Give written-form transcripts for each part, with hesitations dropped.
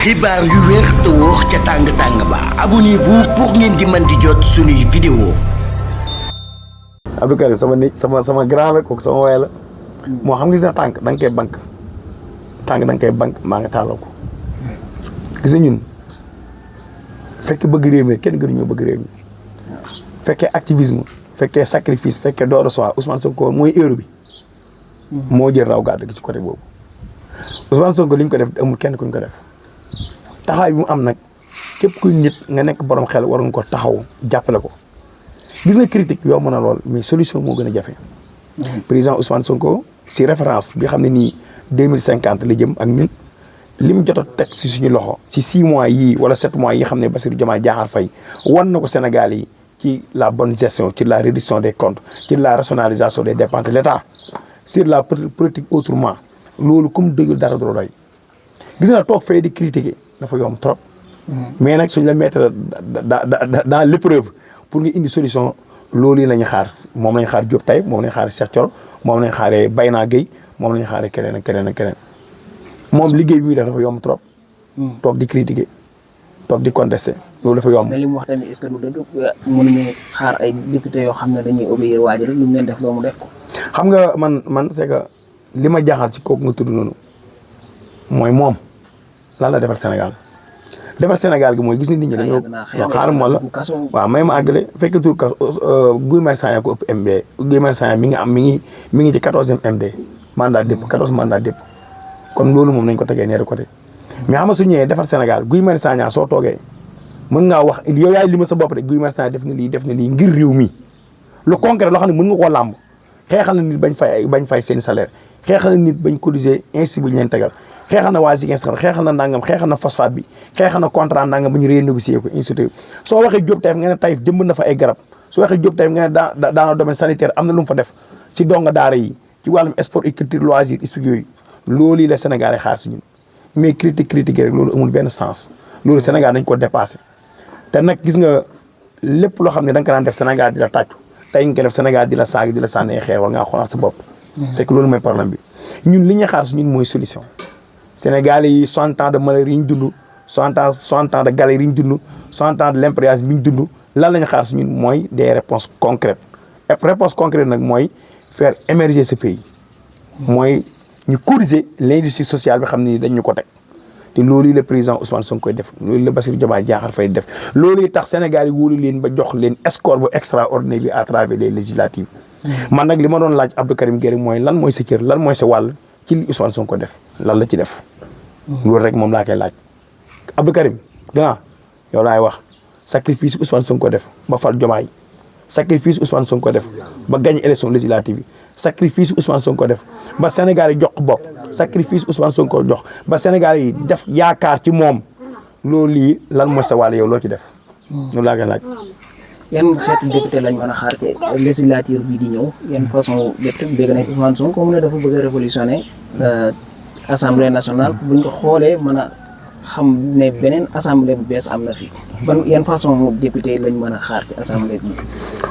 xibaar yu wér te wóor ca tàng ba abonnez-vous pour ngeen di mën di jot suñuy vidéo. Abdou Karim sama grand la kooku sama waay la moo xam nga sa tànk da nga koy bank tànk da nga koy bank maa nga tàllal ko gis nga ñun fekkee bëgg réew mi kenn gënuñoo bëgg réew mi fekkee activisme fekkee sacrifice fekkee don de soi Ousmane Sonko mooy héros bi moo jël raw gàddu gi ci côté boobu Ousmane Sonko li ñu ko def amul kenn ku ñu ko def taxawaay bi mu am nag képp kuy nit nga nekk borom xel war nga ko taxaw jàppale ko gis nga critique yow mën a lool mais solution moo gën a jafe. président Ousmane Sonko si référence bi xam ne nii 2050 la jëm ak ñun li mu jot a teg si suñu loxo ci 6 mois yii wala 7 mois yi xam ne Bassirou Diomaye Diakhar Faye wan na ko Sénégal yi ci la bonne gestion ci la réduction des comptes ci la rationalisation des dépenses de l'État sur la politique autrement loolu comme dëggul dara du doy gis nga toog fee di critiquer dafa yomb trop. mais nag suñ la mettre dans l'épreuve pour nga indi solution loolu yi la ñu xaar moom la ñu xaar Diop Taïb moom la ñu xaar Cheikh Thioro moom la ñu xaaree Bayna Gueye moom la ñu xaaree keneen ak keneen ak keneen moom liggéey bi muy def dafa yomb trop. toog di critiquer toog di contester loolu dafa yomb. mais li mu wax tamit est-ce que du dëgg mënuñu xaar ay député yoo xam ne dañuy obéir waajal lu mu leen def loo mu def ko. xam nga man c'est que li ma jaaxal ci kooku nga tudd noonu mooy moom lan la defal Sénégal. defar Sénégal gi mooy gis ni nit ñi dañoo xaaral ma la waaw may ma àggale fekk tur ka Guy Marius Sagna ko ëpp MD Guy Marius Sagna mi ngi ci 14e MD mandat dépôt 14 mandat dépôt kon loolu moom nañ ko tegee neeri côté mais xam nga su ñëwee defar Sénégal Guy Marius Sagna soo toogee mën ngaa wax yow yaay li ma sa bopp rek Guy Marius Sagna def na lii ngir réew mi lu concret loo xam ne mën nga koo làmb xeexal na nit bañ fay seen salaire xeexal na nit bañ cotiser ainsi bi leen tegal xeexal na waa Ziguinchor xeexal na nangam xeexal na phosphate bi xeexal na contrat nangam ba ñu renégocier ko institut soo waxee Diop Taïb nga ne Taïb jëmb na fa ay garab soo waxee Diop Taïb nga ne dans le domaine sanitaire am na lu mu fa def ci donga daara yi ci wàllum sport et culture loisir explique yooyu loolu yi la Sénégal yi xaar si ñun mais critique rek loolu amul benn sens loolu Sénégal dañ ko dépassé te nag gis nga lépp loo xam ne da nga ko daan def Sénégal di la tàccu tey nga ko def Sénégal di la saag di la sànni ay xeer war ngaa xoolaat sa bopp c'est que loolu mooy problème bi ñun li ñuy xaar si ñun mooy solution Sénégalais yi 60 ans de malheur yi ñu dund 60 ans de galère yi ñu dund 60 ans de l'impérialisme bi ñu dund lan la ñu xaar si ñun mooy des réponses concrètes réponse concrète nag mooy faire émerger ce pays mooy ñu corriger l'injustice sociale bi xam ni dañ ñu ko teg te loolu yi le président Ousmane Sonko koy def loolu la Bassirou Diomaye Diakhar Faye def loolu yi tax Sénégal yi wóolu leen ba jox leen score bu extraordinaire bi à travers les législatives man nag li ma doon laaj Abdou Karim Gueye mooy lan mooy sa cër lan mooy sa wàll ci li Ousmane Sonko def lan la ci def loolu rek moom laa koy laaj Abdou Karim gannaaw yow laay wax sacrifice Ousmane Sonko def ba fal Diomaye sacrifice Ousmane Sonko def ba gagné élection législative yi sacrifice Ousmane Sonko def ba Sénégal yi jox bopp sacrifice Ousmane Sonko jox ba Sénégal yi def yaakaar ci moom loolu lii lan mooy sa wàll yow loo ci def loolu laa koy laaj. yan xeetu député lañ mën a xaar ci législature bii di ñëw yan façon député dégg nañ Ousmane Sonko mu ne dafa bëgg a révolutionner assemblée nationale buñ ko xoolee mën a xam ne beneen assemblée bu bees am na fi ban yan façon député lañ mën a xaar ci assemblée bi.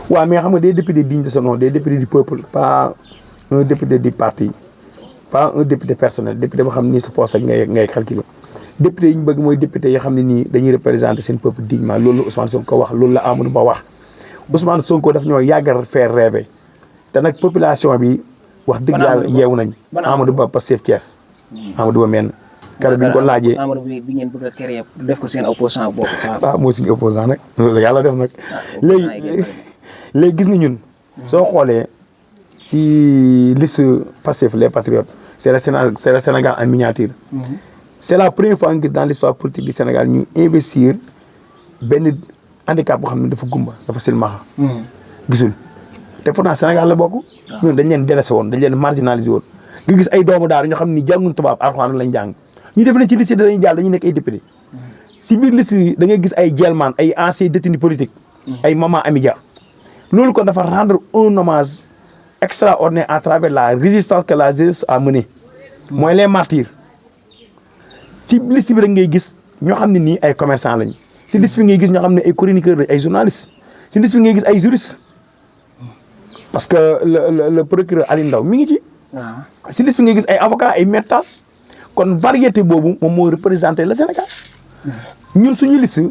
waaw mais xam nga des députés dignes de ce nom des députés du peuple pas un député du parti pas un député personnel député boo xam ne nii sa poste ak ngay calculer député yi ñu bëgg mooy député yi xam ne nii dañuy représenter seen peuple dignement loolu la Ousmane Sonko wax loolu la Amadou Ba wax Ousmane Sonko daf ñoo yàggal faire rêver te nag population bi wax dëgg yàlla yeewu nañ Amadou Ba Pastef Thiès Amadou Ba men kàddu bi ñu ko laajee Amadou bi ngeen bëgg a créer def ko seen opposant boobu sax. waaw moo suñu opposant nag loolu yàlla def nag léegi gis nga ñun soo xoolee ci liste Pastef les patriotes c'est le Sénégal en miniature c'est la première fois nga gis dans l'histoire politique du Sénégal ñu investir benn handicap boo xam ne dafa gumba dafa silmaxa gisul te pourtant Sénégal la bokk ñun dañ leen délaissé woon dañ leen marginalisé woon nga gis ay doomu daara ñoo xam ni jànguñ tubaab alxuraan lañ jàng ñu def nañ ci liste dañuy jàll dañuy nekk ay député si biir liste yi da ngay gis ay jelman ay anciens détenus politiques ay Mama Amidia loolu kon dafa rendre un hommage extraordinaire à travers la résistance que la jeunesse a menée mooy les martyrs ci liste bi rek ngay gis ñoo xam ne nii ay commerçants lañ ci liste bi ngay gis ñoo xam ne ay chroniqueurs lañ ay journalistes ci liste bi ngay gis ay juristes parce que le procureur Aliou Ndao mi ngi ci si liste bi ngay gis ay avocats ay médecins kon variété boobu moom moo représenté le Sénégal ñun suñu liste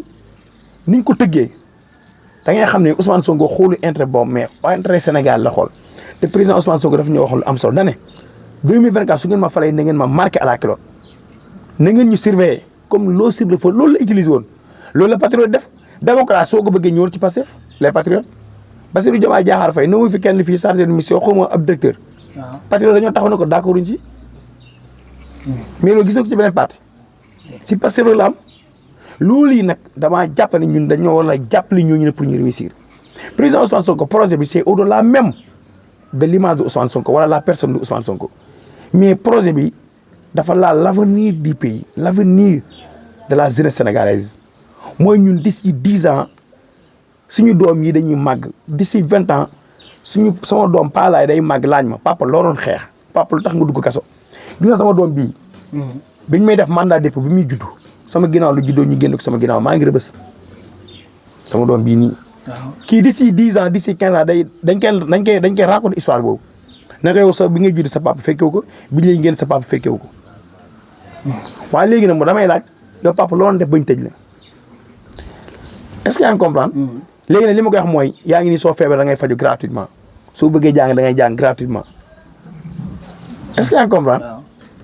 niñ ko tëggee da ngay xam ne Ousmane Sonko xoolu intérêt boobu mais intérêt Sénégal la xool te président Ousmane Sonko dafa ñu wax lu am solo da ne 2024 su ngeen ma falee na ngeen ma marqué à la culotte na ngeen ñu surveiller comme l'eau sur le feu loolu la utilisé woon loolu la patriote def démocratie soo ko bëggee ñëwoon ci Pastef les patriotes Bassirou Diomaye Diakhar Faye na mu fi kenn fii chargé de mission xaw ma ab directeur patriote dañoo taxaw ne ko d'accorduñ ci mais loolu gis nga ko ci beneen parti ci Pastef la am loolu yi nag damaa jàpp ne ñun dañoo war a jàppale ñooñu ne pour ñu réussir président Ousmane Sonko projet bi c'est au-delà même de l'image de Ousmane Sonko wala la personne de Ousmane Sonko mais projet bi dafa laal l'avenir du pays l'avenir de la jeunesse sénégalaise mooy ñun d'ici 10 ans suñu doom yi dañuy màgg d'ici 20 ans sama doom paalaay day màgg laaj ma papa loo doon xeex papa lu tax nga dugg kaso gis nga sama doom bii biñ may def mandat dépôt bi muy juddu sama ginnaaw lu juddoo ñu génn ko sama ginnaaw maa ngi rëbës sama doom bii nii kii d'ici 10 ans d'ici 15 ans dañ koy raconter histoire boobu na ko yow sa bi ngay judd sa papa fekkewu ko bi ñu lay génn sa papa fekkewu ko waaye léegi nag mo damay laaj yow papa loolu def bañ tëj la est-ce que yaa ngi comprendre léegi nag li ma koy wax mooy yaa ngi nii soo feebar da ngay faju gratuitement soo bëggee jàng da ngay jàng gratuitement est-ce que yaa ngi comprendre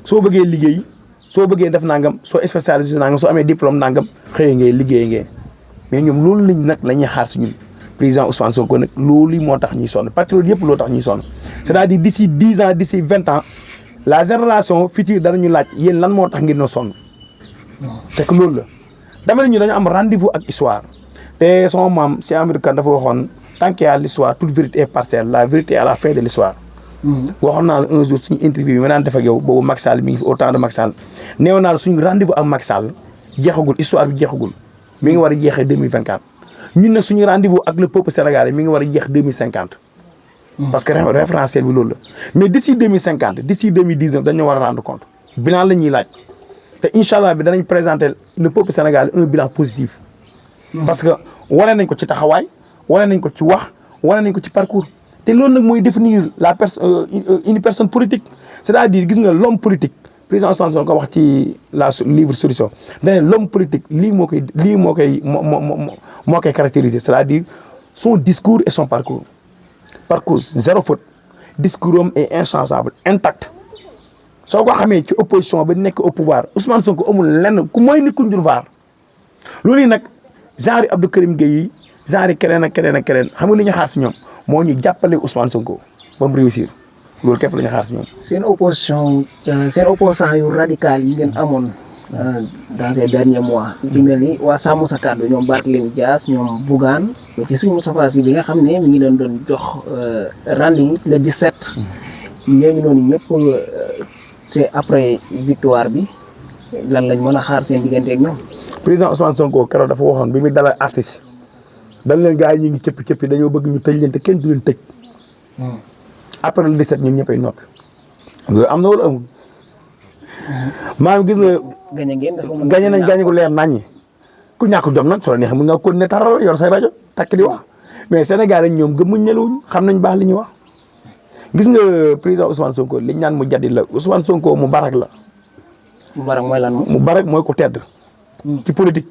soo bëggee liggéey soo bëggee def nangam soo spécialisé nangam soo amee diplôme nangam xëy ngay liggéey ngeen mais ñoom loolu lañ nag la ñuy xaar si ñun président Ousmane Sonko nag loolu moo tax ñuy sonn patriote yëpp loo tax ñuy sonn c'est-à-dire d'ici 10 ans d'ici 20 ans la génération future danañu laaj yéen lan moo tax ngeen no sonn c'est que loolu la dama ne ñu dañu am rendez-vous ak histoire te sama maam Cheikh Amadou Kane dafa waxoon tant qu'il y a l'histoire toute vérité est partielle la vérité est à la fin de l'histoire waxoon naa la un jour suñu interview bi ma daan def ak yow boobu Macky Sall mi ngi fi au temps de Macky Sall neewoon naa la suñu rendez-vous ak Macky Sall jeexagul histoire bi jeexagul mi ngi war a jeexee 2024 ñun nag suñu rendez-vous ak le peuple sénégalais mi ngi war a jeex 2050 parce que référentiel bi loolu la mais d'ici 2050 d'ici 2019 dañoo war a rendre compte bilan la ñuy laaj te incha allah bi danañ présenter le peuple sénégalais un bilan positif parce que wane nañ ko ci taxawaay wane nañ ko ci wax wane nañ ko ci parcours te loolu nag mooy définir la une personne politique c'est-à-dire gis nga l'homme politique président Ousmane Sonko ko wax ci la livre solution dañ ne l'homme politique lii moo koy caractériser c'est-à-dire son discours et son parcours zéro faute discours am est inchangeable intact soo ko xamee ci opposition ba nekk au pouvoir Ousmane Sonko amul lenn ku mooy nit ku ñu vaar loolu yi nag genre Abdou Karim Gueye yi genre keneen ak keneen ak keneen xam nga li ñu xaar si ñoom moo ñu jàppale Ousmane Sonko ba mu réussir loolu képp la ñu xaar si ñoom. seen opposition seen opposant yu radical yi ngeen amoon dans ces derniers mois ci mel ni waa Sàmm Sa Kàddu ñoom Barthélémy Dias ñoom Bougane ci suñu Moustapha Sy bi nga xam ne mi ngi leen doon jox rendez-vous le 17 ñooñu noonu ñëpp c'est après victoire bi lan lañ mën a xaar seen diggante ak ñoom. président Ousmane Sonko keroog dafa waxoon bi muy dalal artiste dañ leen gars yi ñu ngi cëppi dañoo bëgg ñu tëj leen te kenn du leen tëj. après le 17 ñun ñëppay noppi. loolu am na wala amul. maanaam gis nga. gañe nañ gañe ko leer naññi. ku ñàkk jom nag soo neexee mën nga continuer taral yor say rajo takk di wax mais Sénégal ñoom gëmmuñ ñeluwuñ xam nañ baax li ñuy wax. gis nga président Ousmane Sonko liñ naan mu jaddi la Ousmane Sonko mu barak la. mu barak mooy lan mu barak mooy ko tedd. ci politique.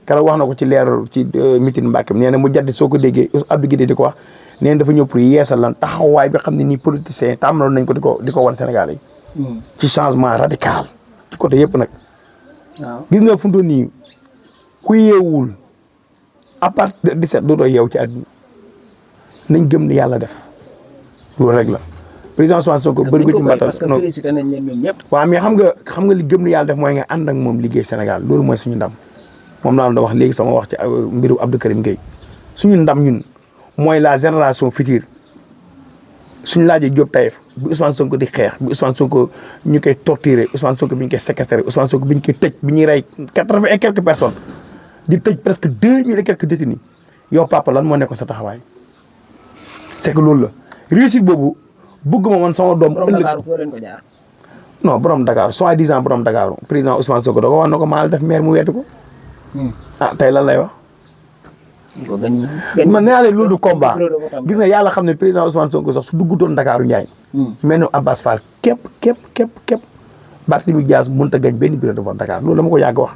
keroog wax na ko ci leer ci meeting Mbacke nee na mu jaddi soo ko déggee Abdou Guèye di ko wax nee na dafa ñëw pour yeesal lan taxawaay bi xam ne nii politiciens tàmmaloon nañ ko di ko wan Sénégal yi. ci changement radical. ci côté yëpp nag. waaw gis nga fu mu toll nii ku yeewul à partir de 17 dootoo yeew ci àdduna nañ gëm ni yàlla def loolu rek la. président Ousmane Sonko bëri ko ci mbatal parce que félicité nañ leen ñoom ñëpp. waaw mais xam nga li gëm ni yàlla def mooy nga ànd ak moom liggéey Sénégal loolu mooy suñu ndam moom laa doon wax léegi sama wax ci mbiru Abdou Karim Gueye suñu ndam ñun mooy la génération future suñu laajee Diop Taïf bi Ousmane Sonko di xeex bi Ousmane Sonko ñu koy torturer Ousmane Sonko bi ñu koy séquestrer Ousmane Sonko bi ñu koy tëj bi ñuy rey 80 et quelques personnes di tëj presque 2000 et quelques détenus yow papa lan moo nekkoon sa taxawaay c'est que loolu la réussite boobu bëgguma man sama doom. borom Dakar foo leen ko jaar. non borom Dakar soi-disant borom Dakar président Ousmane Sonko da ko wax na ko maa def maire mu weetu ko. ah tey lan lay wax. man nee naa leen loolu du combat gis nga yàlla xam ne président Ousmane Sonko sax su duggutoon Dakaru Ndiaye. mel ni Abbas Fall képp Barthélémy Dias mënut a gañ benn bureau de vote Dakar loolu dama ko yàgg wax